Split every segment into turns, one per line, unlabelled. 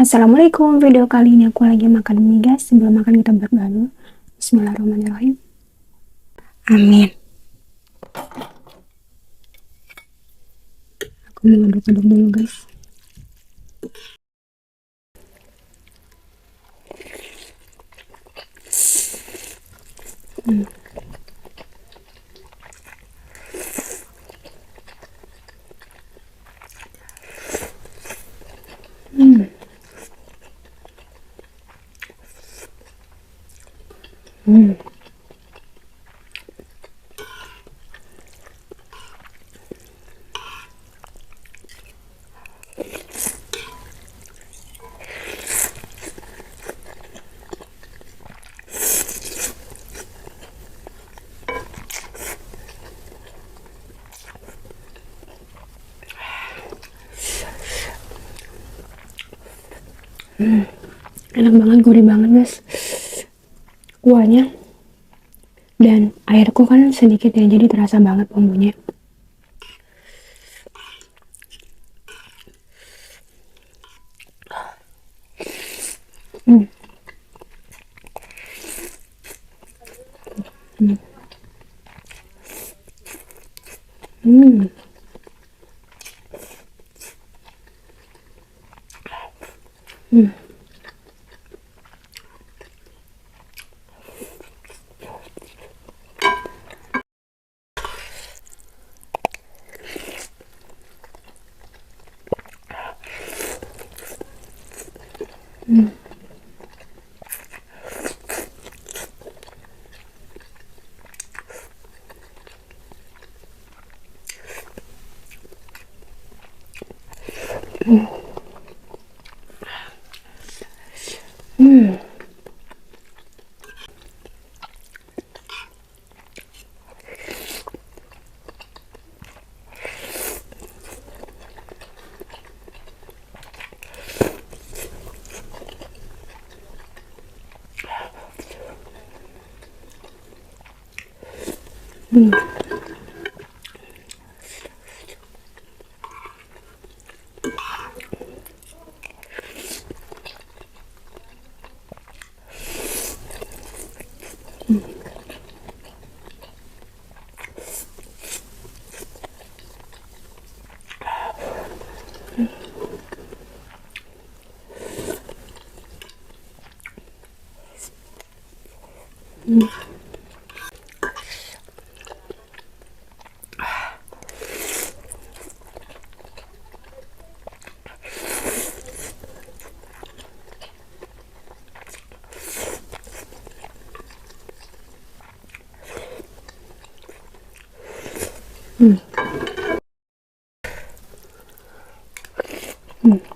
Assalamualaikum, video kali ini aku lagi makan mie guys. Sebelum makan kita berdoa dulu. Bismillahirrahmanirrahim. Amin. Aku mau aduk-aduk dulu guys. Hmm. Hmm. Hmm. Enak banget, gurih banget guys kuahnya, dan airku kan sedikit ya, jadi terasa banget bumbunya. Hmm. Hmm. Hmm. Hmm. Hmm. Hmm. Hmm. Hmm. Hmm. Hmm.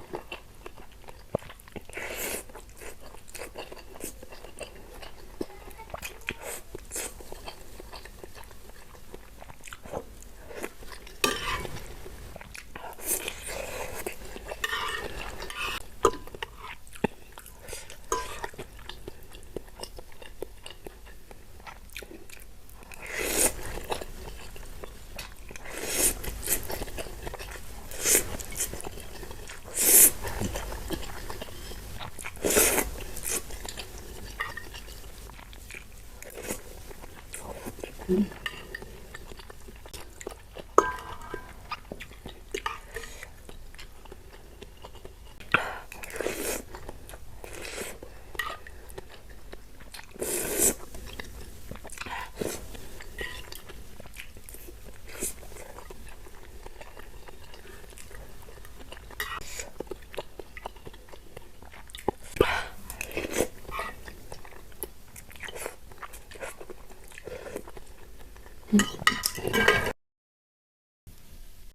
Hmm.